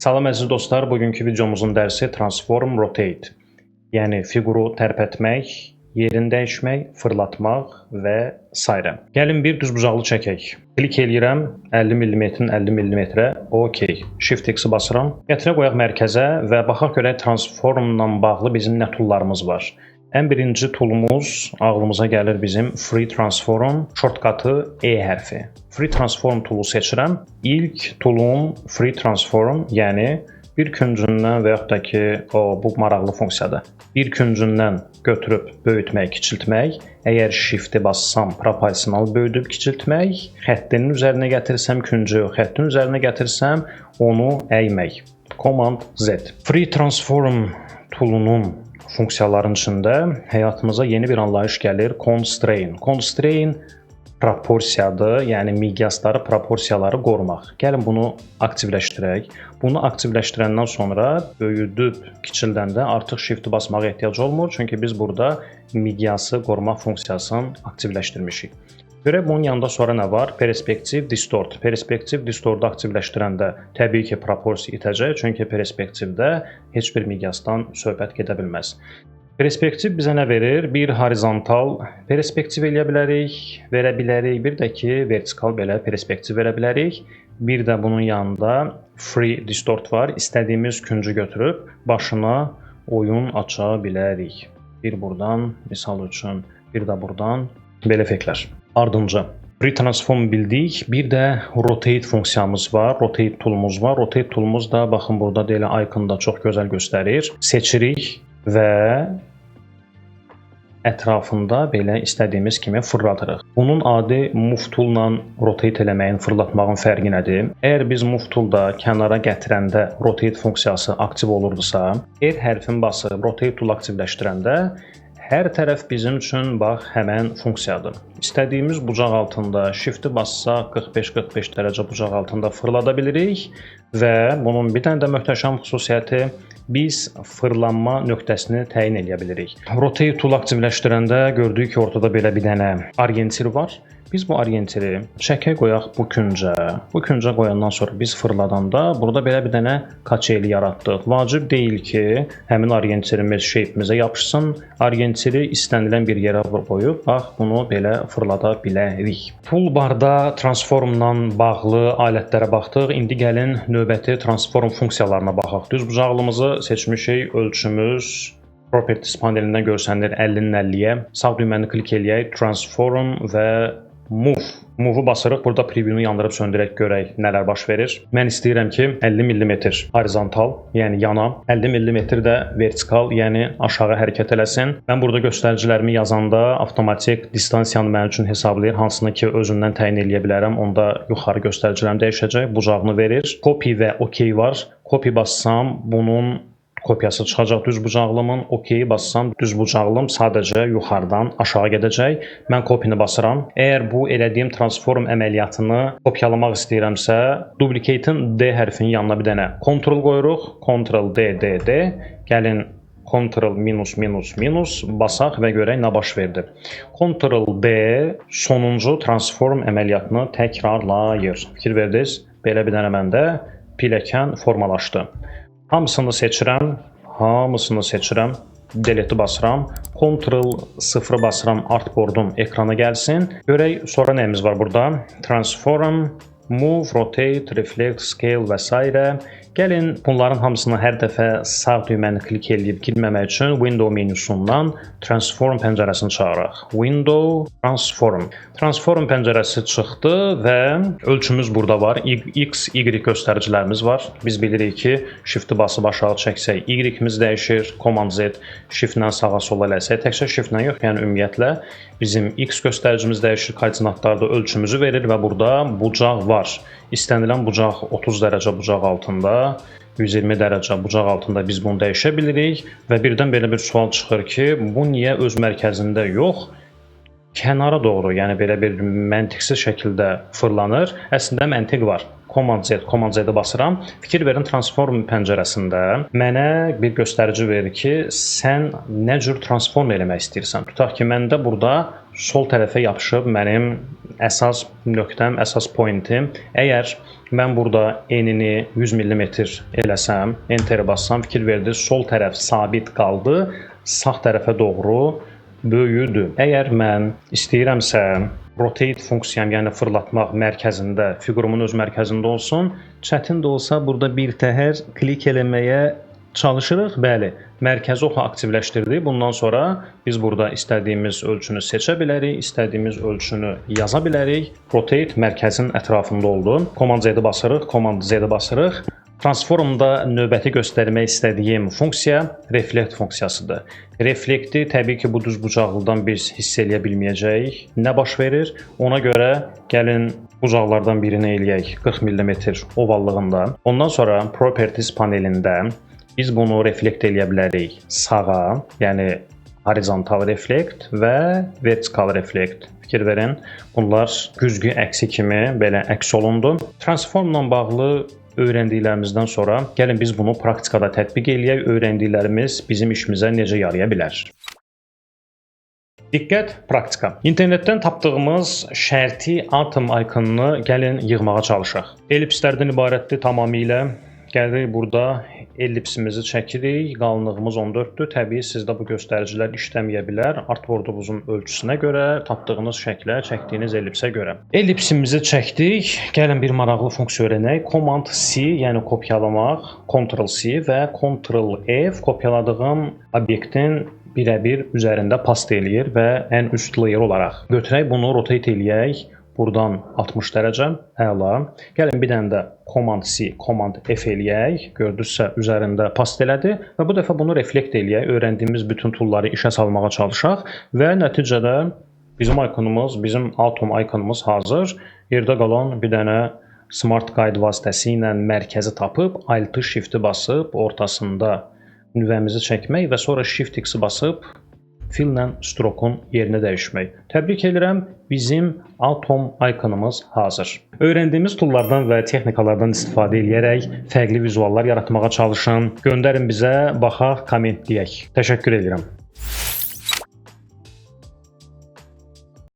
Salam əziz dostlar, bugünkü videomuzun dərsi Transform Rotate. Yəni fiquru tərpətmək, yerini dəyişmək, fırlatmaq və sairə. Gəlin bir düzbucaqlı çəkək. Klik eləyirəm 50 mm-nin 50 mm-ə. OK. Shift X-i basıram. Gətirə qoyaq mərkəzə və baxaq görək transformla bağlı bizim nə toollarımız var. Ən birinci toolumuz ağlımıza gəlir bizim Free Transform, shortcutı E hərfi. Free Transform toolu seçirəm. İlk toolum Free Transform, yəni bir küncündən və yaxud da ki, o bu maraqlı funksiyadır. Bir küncündən götürüb böyütmək, kiçiltmək. Əgər Shift-i bassam, proporsional böyüdüb kiçiltmək. Xəttinin üzərinə gətirsəm küncü, xəttin üzərinə gətirsəm onu əymək. Command Z. Free Transform toolunun funksiyaların içində həyatımıza yeni bir anlayış gəlir. Constrain. Constrain proporsiyadır, yəni miqyasları, proporsiyaları qorumaq. Gəlin bunu aktivləşdirək. Bunu aktivləşdirəndən sonra böyüdüb kiçildəndə artıq shift-i basmağa ehtiyac olmur, çünki biz burada miqyası qorumaq funksiyasını aktivləşdirmişik. Görək bunun yanında sonra nə var? Perspektiv distort. Perspektiv distortu aktivləşdirəndə təbii ki, proporsiya itəcək, çünki perspektivdə heç bir miqyasdan söhbət gedə bilməz. Perspektiv bizə nə verir? Bir horizontal perspektiv eləyə bilərik, verə bilərik. Bir də ki, vertikal belə perspektiv verə bilərik. Bir də bunun yanında free distort var. İstədiyimiz küncü götürüb başına oyun aça bilərik. Bir buradan, misal üçün, bir də buradan belə effektlər. Ardınca Free Transform bildik. Bir də Rotate funksiyamız var. Rotate toolumuz var. Rotate toolumuz da baxın, burada da elə iconda çox gözəl göstərir. Seçirik və ətrafında belə istədiyimiz kimi fırladırıq. Bunun adi Move tool-la rotate eləməyin, fırlatmağın fərqi nədir? Əgər biz Move tool-da kənara gətirəndə rotate funksiyası aktiv olurdusa, R hərfini basıb rotate tool aktivləşdirəndə hər tərəf bizim üçün bax həmən funksiyadır. İstədiyimiz bucaq altında shift-i bassaq, 45-45 dərəcə bucaq altında fırlada bilirik və bunun bir dənə də möhtəşəm xüsusiyyəti, biz fırlanma nöqtəsini təyin eləyə bilirik. Rotate tool aktivləşdirəndə gördük ki, ortada belə bir dənə orientir var. Biz bu orientiri çəkək qoyaq bu küncə. Bu küncə qoyandan sonra biz fırladanda burada belə bir dənə kaçeli yaratdıq. Vacib deyil ki, həmin orientirimiz shape-imizə yapışsın. Orientiri istənilən bir yerə qoyub, bax bunu belə fırlada bilərik. Toolbarda transformla bağlı alətlərə baxdıq. İndi gəlin növbəti transform funksiyalarına baxaq. Düzbucaqlımızı seçmişik, ölçümüz Properties panelindən görsənir 50-nin 50-yə. Sağ düyməni klik eləyək, Transform və Move. Move-u basırıq. Burada preview-nu yandırıb söndürək, görək nələr baş verir. Mən istəyirəm ki, 50 mm horizontal, yəni yana, 50 mm də vertikal, yəni aşağı hərəkət eləsin. Mən burada göstəricilərimi yazanda avtomatik distansiyanı mənim üçün hesablayır, hansını ki özümdən təyin eləyə bilərəm. Onda yuxarı göstəricilərim dəyişəcək, bucağını verir. Copy və OK var. Copy bassam bunun kopyası çıxacaq düzbucaqlımın. OK-yi bassam, düzbucaqlım sadəcə yuxarıdan aşağı gedəcək. Mən copy-ni basıram. Əgər bu elədiyim transform əməliyyatını kopyalamaq istəyirəmsə, duplicate-in D hərfinin yanına bir dənə Ctrl qoyuruq. Ctrl D D D. Gəlin Ctrl minus minus minus basaq və görək nə baş verdi. Ctrl D sonuncu transform əməliyyatını təkrarlayır. Fikir verdiniz? Belə bir dənə məndə pilləkən formalaşdı. Hamısını seçirəm, hamısını seçirəm. Delete basıram. Ctrl 0 basıram, artboardum ekrana gəlsin. Görək sonra nəyimiz var burada? Transform, Move, Rotate, Reflect, Scale və s. Gəlin bunların hamısını hər dəfə sağ düyməni klik eləyib girməmək üçün Window menyusundan Transform pəncərəsini çağıraq. Window, Transform. Transform pəncərəsi çıxdı və ölçümüz burada var. X, Y göstəricilərimiz var. Biz bilirik ki, Shift-i basıb aşağı çəksək Y-imiz dəyişir. Command Z, Shift-lə sağa sola eləsək, təkcə Shift-lə yox, yəni ümumiyyətlə bizim X göstəricimiz dəyişir, koordinatlarda ölçümüzü verir və burada bucaq var. İstənilən bucaq, 30 dərəcə bucaq altında, 120 dərəcə bucaq altında biz bunu dəyişə bilirik və birdən belə bir sual çıxır ki, bu niyə öz mərkəzində yox, Kənara doğru, yəni belə bir məntiqsiz şəkildə fırlanır. Əslində məntiq var. Command Z, Command Z-i basıram. Fikir verin, transform pəncərəsində mənə bir göstərici verir ki, sən nə cür transform eləmək istəyirsən. Tutaq ki, məndə burada sol tərəfə yapışıb mənim əsas nöqtəm, əsas pointim. Əgər mən burada enini 100 mm eləsəm, Enter bassam, fikir verdi, sol tərəf sabit qaldı, sağ tərəfə doğru böyüdü. Əgər mən istəyirəmsə rotate funksiyam, yəni fırlatmaq mərkəzində, fiqurumun öz mərkəzində olsun, çətin də olsa burada bir təhər klik eləməyə çalışırıq. Bəli, mərkəzi oxu aktivləşdirdik. Bundan sonra biz burada istədiyimiz ölçünü seçə bilərik, istədiyimiz ölçünü yaza bilərik. Rotate mərkəzin ətrafında oldu. Command Z-i basırıq, Command Z-i basırıq. Transformda növbəti göstərmək istədiyim funksiya reflect funksiyasıdır. Reflecti təbii ki, bu düzbucaqlıdan biz hiss eləyə bilməyəcəyik. Nə baş verir? Ona görə gəlin bucaqlardan birini eləyək 40 mm ovallığında. Ondan sonra Properties panelində biz bunu reflect eləyə bilərik sağa, yəni horizontal reflect və vertical reflect. Fikir verin, bunlar güzgü əksi kimi belə əks olundu. Transformla bağlı öyrəndiklərimizdən sonra gəlin biz bunu praktikada tətbiq eləyək. Öyrəndiklərimiz bizim işimizə necə yaraya bilər? Diqqət, praktika. İnternetdən tapdığımız şərti atom ikonunu gəlin yığmağa çalışaq. Ellipslərdən ibarətdir tamamilə. Gəlirik burada ellipsimizi çəkirik. Qalınlığımız 14-dür. Təbii sizdə bu göstəricilər işləməyə bilər. Artboardumuzun ölçüsünə görə, tapdığınız şəklə, çəkdiyiniz ellipsə görə. Ellipsimizi çəkdik. Gəlin bir maraqlı funksiya öyrənək. Command C, yəni kopyalamaq, Ctrl C və Ctrl F kopyaladığım obyektin birəbir üzərində paste eləyir və ən üst layer olaraq. Götürək bunu rotate eləyək. Buradan 60 dərəcə, əla. Gəlin bir dənə də Command C, Command F eləyək. Gördünüzsə üzərində paste elədi və bu dəfə bunu reflect eləyək. Öyrəndiyimiz bütün toolları işə salmağa çalışaq və nəticədə bizim ikonumuz, bizim atom ikonumuz hazır. Yerdə qalan bir dənə Smart Guide vasitəsilə mərkəzi tapıb, Alt Shift-i basıb ortasında nüvəmizi çəkmək və sonra Shift X-i basıb fill-lə stroke-un yerini dəyişmək. Təbrik edirəm, bizim atom ikonumuz hazır. Öyrəndiyimiz toollardan və texnikalardan istifadə eləyərək fərqli vizuallar yaratmağa çalışın. Göndərin bizə, baxaq, kommentləyək. Təşəkkür edirəm.